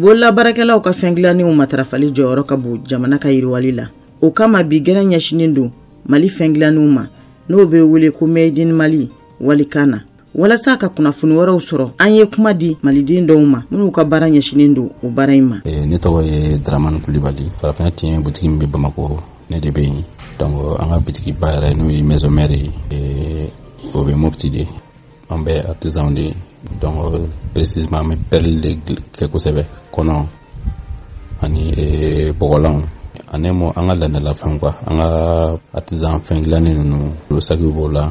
Bololabaarakɛlaw ka fɛn dilannenw matarafali jɔyɔrɔ ka bon jamana ka yiriwali la. O kama bi gɛrɛn ɲɛsinnen don Mali fɛn dilannenw ma, n'o bɛ wele ko Made in Mali walikan na. Walasa ka kunnafoni wɛrɛw sɔrɔ, an ye kuma di maliden dɔw ma minnu ka baara ɲɛsinnen don o baara in ma. Ne tɔgɔ ye Dramane Kulibali. Farafinna Tiɲɛ butigi min bɛ Bamakɔ, ne de bɛ yen. Donc an ka bitigiba yɛrɛ, n'o ye maison mère ye, o bɛ Mopti de. An bɛ artisan de ye. Donc précisément, an bɛ perle de kɛ kosɛbɛ, kɔnɔ ani bɔgɔlanw ani mo an ka laadalafɛnw quoi. An ka artisan fɛn dilannen ninnu, sakiw b'o la,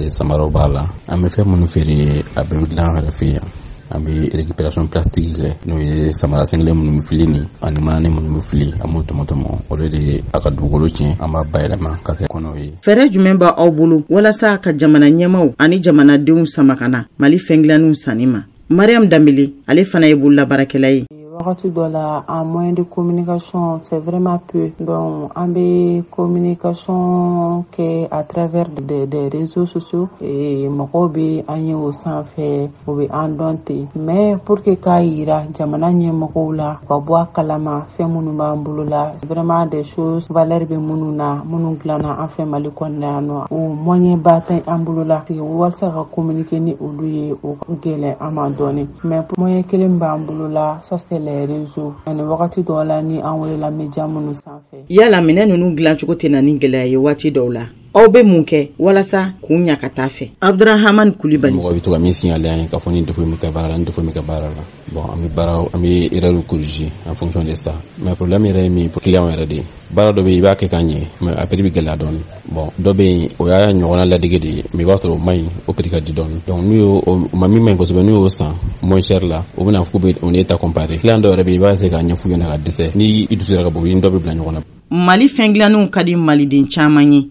samaraw b'a la. An bɛ fɛn minnu feere, a bɛɛ bɛ dilan an yɛrɛ fɛ yan. An bɛ récupération plastique kɛ, n'o ye samara sen kelen minnu bɛ fili ni ani manani minnu bɛ fili, an b'o tɔmɔ tɔmɔ. O de a ka dugukolo tiɲɛ, an b'a bayɛlɛma ka kɛ kɔnɔw ye. Fɛɛrɛ jumɛn b'aw bolo walasa ka jamana ɲɛmaw ani jamanadenw sama ka na Mali fɛn dilannenw sanni ma? Mariam Danbele, ale fana ye bololabaarakɛla ye. Wagati dɔ la, en moyen de communication, c'est vraiment peu. Donc an bɛ communication kɛ à travers des réseaux sociaux et mɔgɔw bɛ an ye o sanfɛ, o bɛ an dɔn ten. Mais pour que k'a yira jamana ɲɛmɔgɔw la, ka bɔ a kalama fɛn minnu b'an bolo la, vraiment des choses valeur bɛ minnu na, minnu dilanna an fɛ Mali kɔnɔna yan nɔ, o moyen ba tɛ an bolo la walasa ka communiquer ni olu ye. O gɛlɛn an ma dɔɔni, mais moyen kelen b'an bolo la, ça c'est les réseaux, ani wagati dɔw la ni an welela média minnu sanfɛ. Yala minɛn ninnu dilancogo tɛ na ni gɛlɛya ye waati dɔw la? Aw bɛ mun kɛ walasa k'u ɲa ka taa fɛ? Abdurahamani Kulibali. Mɔgɔ bɛ to ka min signaler an ye k'a fɔ ni défaut bɛ kɛ baara la, ni défaut bɛ kɛ baara la, bon, an bɛ baara, an bɛ erreur corriger en fonction de ça. Mais problème yɛrɛ ye min ye, client yɛrɛ de ye. Baara dɔ bɛ yen, i b'a kɛ ka ɲɛ, mais a prix bɛ gɛlɛya dɔɔni. Bon, dɔ bɛ yen, o y'a ɲɔgɔnna ladege de ye, mais i b'a sɔrɔ o man ɲi, o prix ka di dɔɔni. Donc n'u y'o, o ma min man ɲi kosɛbɛ, n'u y'o san moins cher la, o bɛna fɔ k'u bɛ o n'e ta comparer. Client dɔw yɛrɛ bɛ yen, i b'a essayer k'a ɲɛf'u ɲɛna ka dɛsɛ. Ni i dusu yɛrɛ ka bon, i ni dɔ bɛ bila ɲɔgɔn na. Mali fɛn dilannenw ka di maliden caman ye,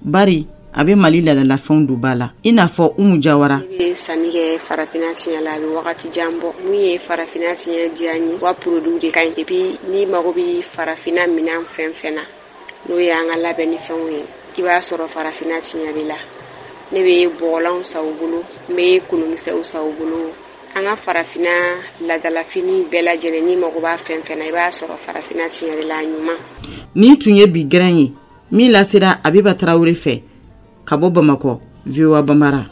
bari a bɛ Mali ladalafɛnw don ba la, i n'a fɔ Umu Jawara. Ne bɛ sanni kɛ Farafinna Tiɲɛ la, a bɛ wagati jan bɔ. Mun ye Farafinna Tiɲɛ diya n ye? Wa produit de ka ɲi. Et puis n'i mago bɛ farafinna minɛn fɛn fɛn na, n'o y'an ka labɛnni fɛnw ye, i b'a sɔrɔ Farafinna Tiɲɛ de la. Ne bɛ bɔgɔlanw san u bolo, n bɛ kolonkisɛw san u bolo, an ka farafinna ladalafini bɛɛ lajɛlen. N'i mago b'a fɛn fɛn na, i b'a sɔrɔ Farafinna Tiɲɛ de la, a ɲuman. Nin tun ye bi gɛrɛn ye min lasera Abiba Tarawele fɛ ka bɔ Bamakɔ, VOA Banbara.